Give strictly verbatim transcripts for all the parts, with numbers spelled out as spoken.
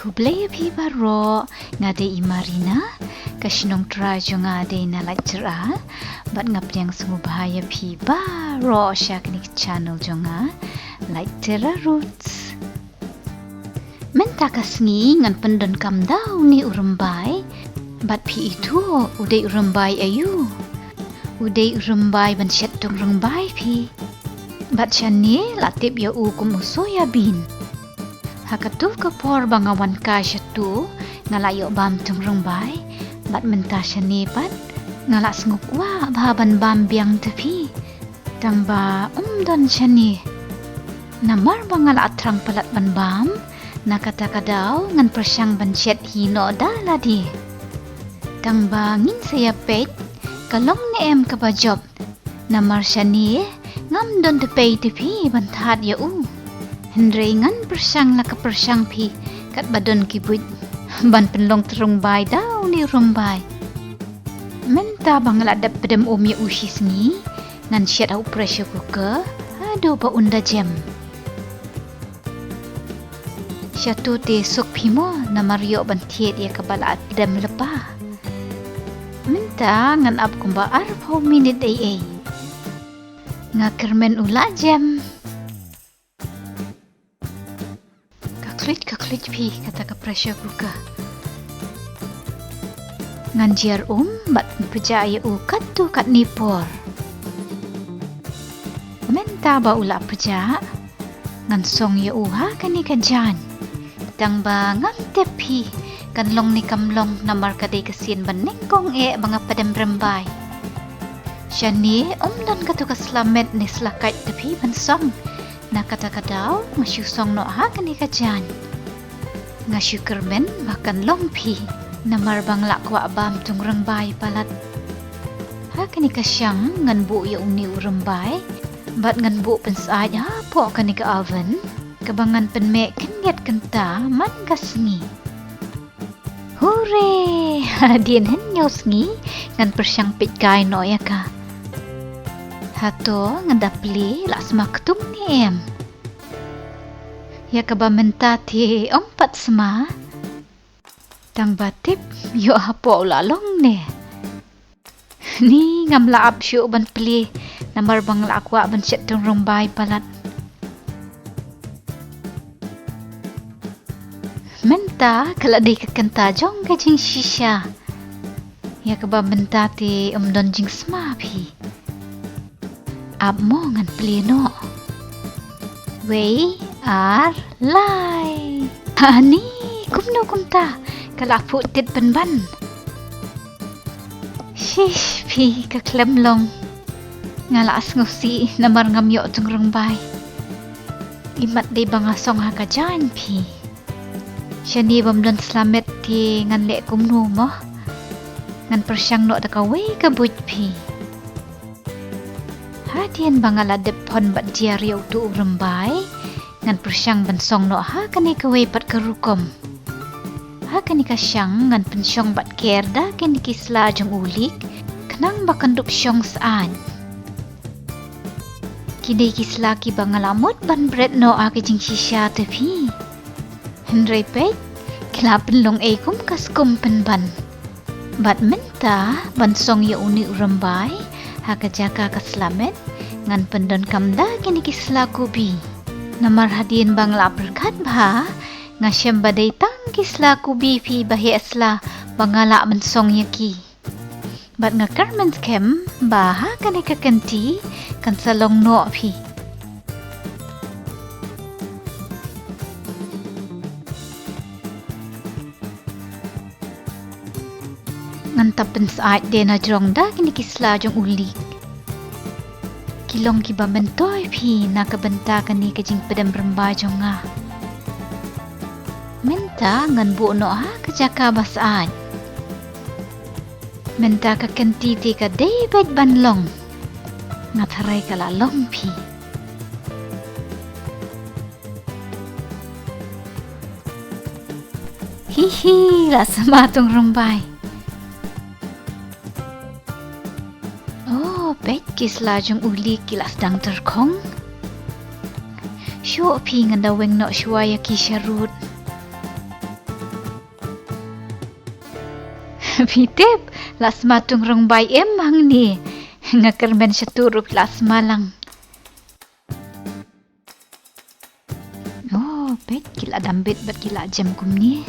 Khublei ïa phi baroh, nga dei i Marina, ka shnong trai jong nga dei na Laitjra, bad nga pdiang sngewbha ïa phi baroh sha kane ka channel jong nga, Laitjra Roots. Mynta ka sngi ngan pyndonkam da une u rymbai, bad phi ithuh u dei u rymbai aïu. U dei u rymbai ban shet thung rymbai phi. Bad shane la tip ïa u kum u soya bean. Ha katu ka por ba nga wan kai shatu, nga la ïoh bam thung rymbai. Bad mynta shane pat, nga la sngewkwah bha ban bam biang te phi. Tang ba ym don shane. Namar ba nga la thrang palat ban bam, na kata ka daw ngan pyrshang ban shet hi noh da lade. Tang ba ngin sa ïa peit, ka long ne em kaba jop. Namar shane, ngam don tepei te phi ban thad ïa u. Hynrei ngan pyrshang la ka pyrshang phi, katba don ki buit. Ban pynlong thung rymbai da une u rymbai. Mynta ba nga la dep pdem um ïa u shi sngi, ngan shet ha u pressure cooker, haduh ba un da jem. Shatu te suk phi mo, namar ïoh ban thied ïa kaba la pdem lypa. Mynta ngan ap kumba arphew minit ei ei. Nga kyrmen u la jem. Ka khluit, ka khluit phi, kata ka pressure cooker. Ngan jer um, bad pynpjah ïa u katto katne por. Mynta ba u la pjah, ngan song ïa u ha kane ka jaiñ. Tang ba ngam tip phi, kan long ne kam long namar ka dei ka sien ba nyngkong eh ba nga pdem rymbai. Shane, ym don katu ka sla met ne sla kait te phi ban song. Na kata ka daw, nga shu song noh ha kane ka jaiñ. Nga shu kyrmen ba kan long phi. Namar ba nga la kwah bam thung rymbai palat. Ha kane ka shang ngan buh ïa une u rymbai. Bad ngan buh pynsyaid hapoh kane ka oven. Kaba ngan pynmih khyndiat kynta man ka sngi. Hooray! Hadien hynñiew sngi, ngan pyrshang peit kai noh ïa ka. Hato ngan da plie la sma ktung ne em. Ïa kaba mynta te ym pat sma. Tang ba tip, ïoh hapoh la long ne. Ni ngam lah ap shuh ban plie, namar ba nga la kwah ban shet thung rymbai palat. Mynta ka la dei ka kynta jong ka jingshisha. Ïa kaba mynta te ym don jingsma phi. Ap mo ngan plie noh. Wei, ar, lai. Hani, kumno kumta, ka la phuh tit pynban. Shish, phi ka khlem long. Nga la sngewsih namar ngam ïoh thung rymbai. Imat dei ba nga song ha ka jaiñ phi. Shane bym don sla met te ngan leh kumno mo. Ngan pyrshang noh da kawei ka buit phi. Hadien ba nga la dep phon bad jer ïa utu u rymbai, ngan pyrshang ban song noh ha kane kawei pat ka rukom. Ha kane ka shang ngan pynshong bad ker da kine ki sla jong u leek, khnang ba kan dup shong syaid. Kine ki sla kiba nga la mut ban bret noh ha ka jingshisha te phi. Hynrei peit, ki la pynlong ei kum ka skum pynban. Bad mynta, ban song ïa une u rymbai, ha ka jaka ka sla met, ngan pyndonkam da kine ki sla kubi. Namar hadien ba nga la pyrkhat bha, nga shem ba dei tang ki sla kubi phi ba heh sla, ba nga lah ban song ïa ki. Bad nga kyrmen skhem, ba ha kane ka kynti, kan sa long noh phi. Ngan tap pynsyaid de na jrong da kine ki sla jong u leek. Ki long kiba myntoi phi na ka bynta kane ka jingpdem rymbai jong nga. Mynta ngan buh noh ha ka jaka ba syaid. Mynta ka kynti te ka dei beit ban long. Nga tharai ka la long phi. Hi hi, la sma thung rymbai. Oh, peit ki sla jong u leek ki la sdang tyrkhong. Shuh phi, ngan da weng noh shuwa ïa ki sharud. Phi tip, la sma tungrung bai em hangne. Nga kyrmen shatu ruh la sma lang. Oh, peit ki la dam bit bad ki la jem kumne.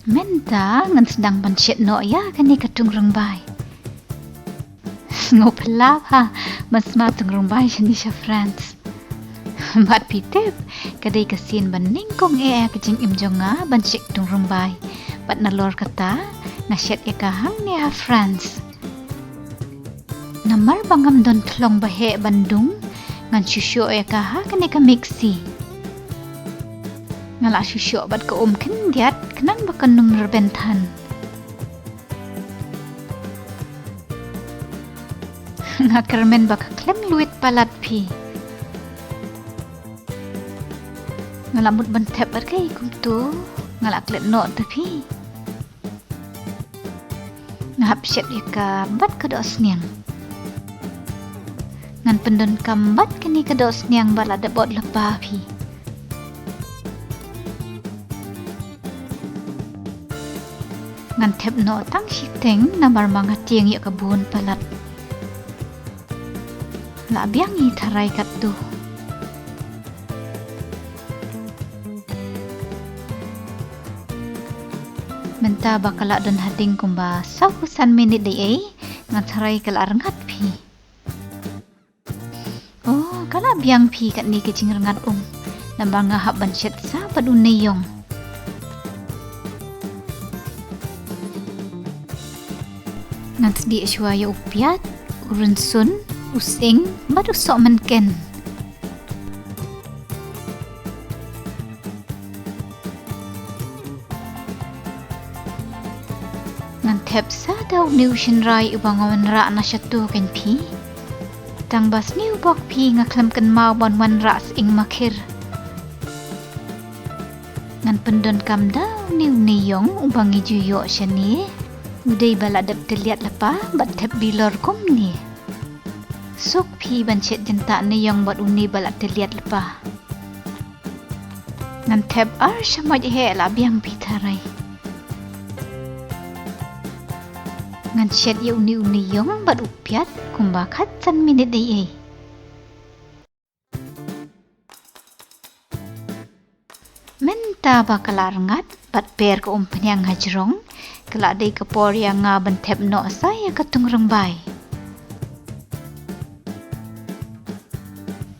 Mynta ngan sdang ban shet noh ïa kane ka tungrung bai. Nga phylla ha, ban sma tungrung bai shane sha France. Bad phi tip, ka dei ka sien ba nyngkong eh ka jingim jong nga ban shet tungrung bai. Bad nalor kata, nga shet ïa ka hangne ha France. Namar ba ngam don thlong ba heh ban dung, ngan shu shoh ïa ka ha kane ka mixie. Nga la shu shoh bad ka um khyndiat, khnang ba kan ym rben than. Nga kyrmen ba ka khlem luid palat phi. Nga la mut ban thep bad kaei kumto, nga la klet noh te phi. Nga hap shet ïa ka bad ka dohsniang. Ngan pyndonkam bad kane ka dohsniang ba la dep ot lypa phi. Ngan thep noh tang shiteng namar ma nga tieng ïa ka bun palat. La biang hi tharai katto. Mynta ba ka la don hadien kumba saw phew san minit dei ei, nga tharai ka la rngat phi. Oh, ka la biang phi katne ka jingrngat um. Namar nga hap ban shet sa bad u neiïong. Ngan sdieh shuwa ïa u piat, u rynsun, u sying, bad u sohmynken. Ngan thep sa da une u shynrai uba nga wanrah na shatu kein phi. Tang ba sniew bok phi nga khlem kynmaw ban wanrah sying makhir. Ngan pyndonkam da une u neiïong uba ngi ju ïoh shane. U dei ba la dep tylliat lypa bad thep bilor kumne. Suk phi ban shet jyntah neiïong bad une ba la tylliat lypa. Ngan thep ar shamoit heh la biang phi tharai. Ngan shet ïa une u neiïong bad u piat kumba khatsan minit dei ei. Mynta ba ka la rngat bad per ka umphniang hajrong, ka la dei ka por ïa nga ban thep noh sa ïa ka tungrung bai.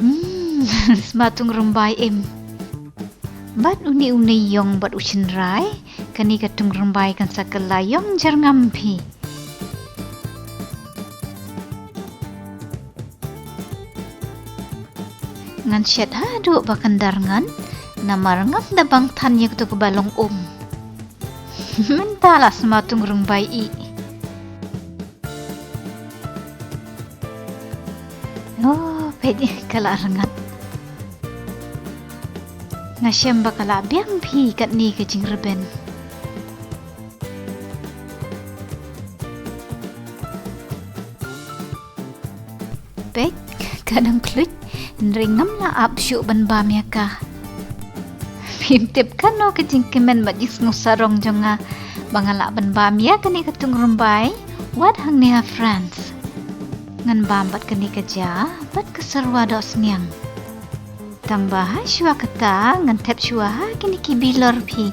Hmm, sma tungrung bai em. Bad une u neiïong bad u shynrai, kane ka tungrung bai kan sa kylla ïong jyrngam phi. Ngan shet haduh ba kan dar ngan, namar ngam da bang than ïa kato kaba long um. Mynta la sma tungrung bai ih. Oh, peit ka la rngat. Nga shem ba ka la biang phi katne ka jingrben. Peit, ka dang khluit, hynrei ngam lah ap shuh ban bam ïa ka. Phim tip kano ka jingkmen bad jingsngewsarong jong nga ba nga lah ban bam ïa kane ka tungrung bai wat hangne ha France. Ngan bam bad kane ka ja bad ka serwa dohsniang. Tang ba ha shuwa kata ngan thep shuwa ha kine ki bilor phi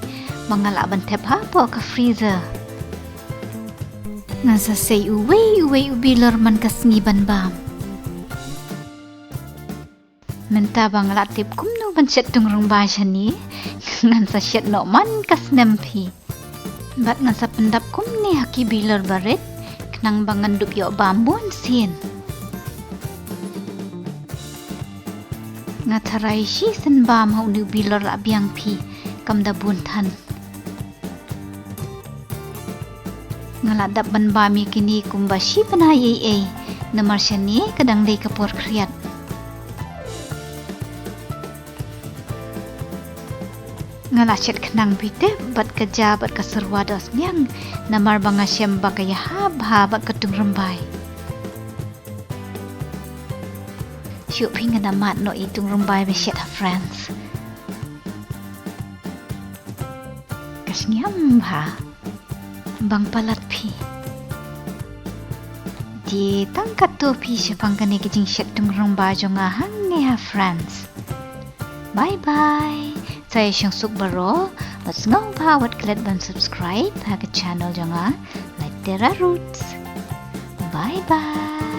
ba nga lah ban thep hapoh ka freezer. Ngan sa sei uwei uwei u bilor man ka sngi ban bam. Mynta ba nga lah tip kumno ban shet tungrung bai shane, ngan sa shet noh man ka snem phi. Bad ngan sa pyndap kumne ha ki bilor barit, khnang ba ngan dup ïoh bam bun sien. Nga tharai shisien bam ha une u bilor la biang phi, kam da bun than. Nga lah dap ban bam ïa kine kumba shi bnai ei ei, namar shane ka dang dei ka por khriat. Nga lah shet khnang phi tip bad ka ja bad ka serwa dohsniang, namar ba nga shem ba ka ïahap bha bad ka tungrung bai. Shuh phi, nga da mad noh ïa i tungrung bai ba shet ha France. Ka sngewbha. Bang palat phi. Te tang katto phi shaphang kane ka jingshet tyngrong ba jong nga hangne ha France. Bye bye. Sa ïa shong suk baroh, bad sngewbha wat klet ban subscribe ha ka channel jong nga, Like Terra Roots. Bye bye.